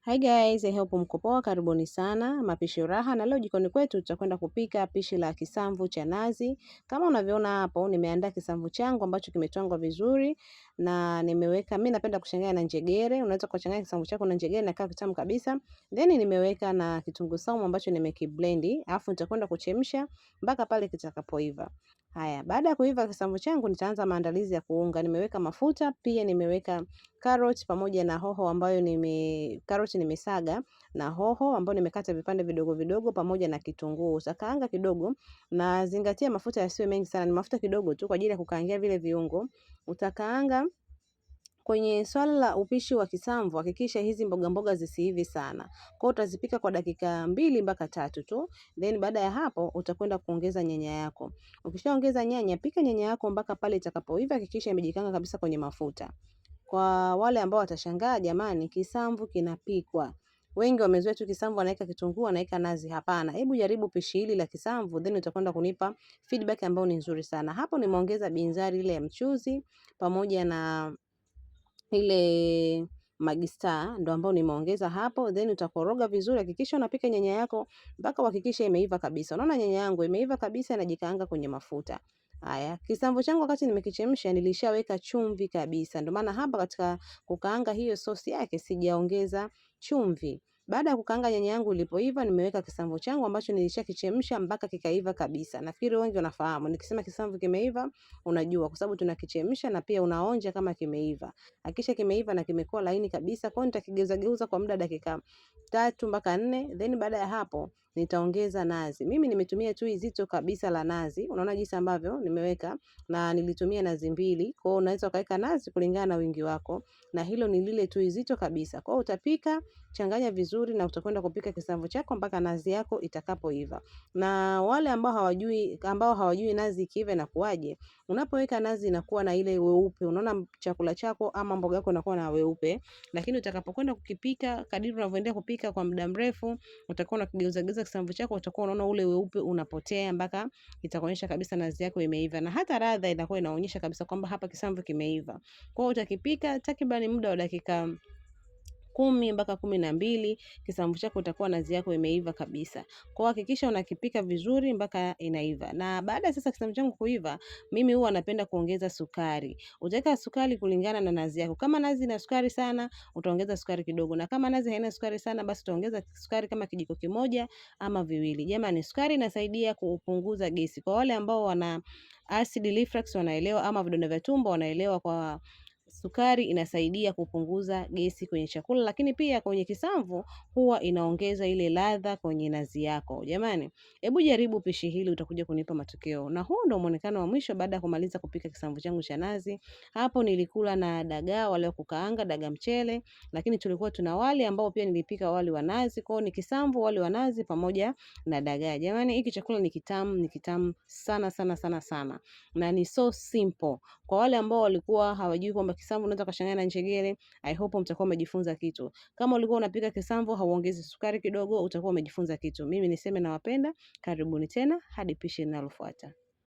Hi guys, I hope mko poa, karibuni sana Mapishi Raha, na leo jikoni kwetu tutakwenda kupika pishi la kisamvu cha nazi. Kama unavyoona hapo, nimeandaa kisamvu changu ambacho kimetwangwa vizuri na nimeweka, mimi napenda kuchanganya na njegere. Unaweza kuchanganya kisamvu chako na njegere na kaa kitamu kabisa. Then nimeweka na kitunguu saumu ambacho nimekiblendi, alafu nitakwenda kuchemsha mpaka pale kitakapoiva. Haya, baada ya kuiva kisamvu changu nitaanza maandalizi ya kuunga. Nimeweka mafuta, pia nimeweka carrot pamoja na hoho ambayo carrot nimesaga na hoho ambayo nimekata vipande vidogo vidogo pamoja na kitunguu. Utakaanga kidogo na zingatia mafuta yasiwe mengi sana, ni mafuta kidogo tu kwa ajili ya kukaangia vile viungo. Utakaanga. Kwenye swala la upishi wa kisamvu hakikisha hizi mboga mboga zisiivi sana. Kwa hiyo utazipika kwa dakika 2 mpaka 3 tu. Then baada ya hapo utakwenda kuongeza nyanya yako. Ukishaongeza nyanya, pika nyanya yako mpaka pale itakapoiva, hakikisha imejikanga kabisa kwenye mafuta. Kwa wale ambao watashangaa, jamani, kisamvu kinapikwa. Wengi wamezoea tu kisamvu anaweka kitunguu, anaweka nazi. Hapana, hebu jaribu pishi hili la kisamvu then utakwenda kunipa feedback ambayo ni nzuri sana. Hapo nimeongeza binzari ile ya mchuzi pamoja na ile Maggi Star ndo ambao nimeongeza hapo, then utakoroga vizuri. Hakikisha unapika nyanya yako mpaka uhakikishe imeiva kabisa. Unaona nyanya yangu imeiva kabisa, inajikaanga kwenye mafuta. Haya, kisamvu changu wakati nimekichemsha nilishaweka chumvi kabisa. Ndio maana hapa katika kukaanga hiyo sosi yake sijaongeza chumvi. Baada ya kukaanga nyanya yangu ilipoiva, nimeweka kisamvu changu ambacho nilishakichemsha mpaka kikaiva kabisa. Nafikiri wengi wanafahamu. Nikisema kisamvu kimeiva, unajua kwa sababu tunakichemsha na pia unaonja kama kimeiva. Hakikisha kimeiva na kimekuwa laini kabisa. Kwa hiyo nitakigeuza geuza kwa muda dakika 3 mpaka 4, then baada ya hapo nitaongeza nazi. Mimi nimetumia tui zito kabisa la nazi. Unaona jinsi ambavyo nimeweka, na nilitumia nazi 2. Kwa hiyo unaweza ukaweka nazi kulingana na wingi wako, na hilo ni lile tui zito kabisa. Kwa hiyo utapika, changanya vizuri na utakwenda kupika kisamvu chako mpaka nazi yako itakapoiva. Na wale ambao hawajui nazi ikiiva inakuwaje, unapoweka nazi inakuwa na ile weupe. Unaona chakula chako ama mboga yako inakuwa na weupe, lakini utakapokwenda kukipika, kadiri unavyoendelea kupika kwa muda mrefu, utakuwa unakigeuza geuza kisamvu chako, utakuwa unaona ule weupe unapotea mpaka itakuonyesha kabisa nazi yako imeiva, na hata ladha inakuwa inaonyesha kabisa kwamba hapa kisamvu kimeiva. Kwa hiyo utakipika takriban muda wa dakika 10 mpaka 12, kisamvu chako utakuwa nazi yako imeiva kabisa. Kwa hakikisha unakipika vizuri mpaka inaiva. Na baada sasa kisamvu changu kuiva, mimi huwa napenda kuongeza sukari. Utaweka sukari kulingana na nazi yako. Kama nazi ina sukari sana, utaongeza sukari kidogo. Na kama nazi haina sukari sana, basi utaongeza sukari kama kijiko kimoja ama 2. Jamani, sukari inasaidia kupunguza gesi. Kwa wale ambao wana acid reflux wanaelewa, ama vidonda vya tumbo wanaelewa kwa sukari inasaidia kupunguza gesi kwenye chakula, lakini pia kwenye kisamvu huwa inaongeza ile ladha kwenye nazi yako. Jamani, hebu jaribu pishi hili, utakuja kunipa matokeo. Na huu ndio muonekano wa mwisho baada ya kumaliza kupika kisamvu changu cha nazi. Hapo nilikula na dagaa wale wa kukaanga, dagaa mchele, lakini tulikuwa tuna wali ambao pia nilipika wali wa nazi. Kwa hiyo ni kisamvu, wali wa nazi pamoja na dagaa. Jamani, hiki chakula ni kitamu, ni kitamu sana sana sana sana. Na ni so simple. Kwa wale ambao walikuwa hawajui kwamba kisamvu unaweza kuchanganya na njegere, I hope mtakuwa mmejifunza kitu. Kama ulikuwa unapika kisamvu hauongezi sukari kidogo, utakuwa umejifunza kitu. Mimi niseme nawapenda, karibuni tena hadi pishi linalofuata.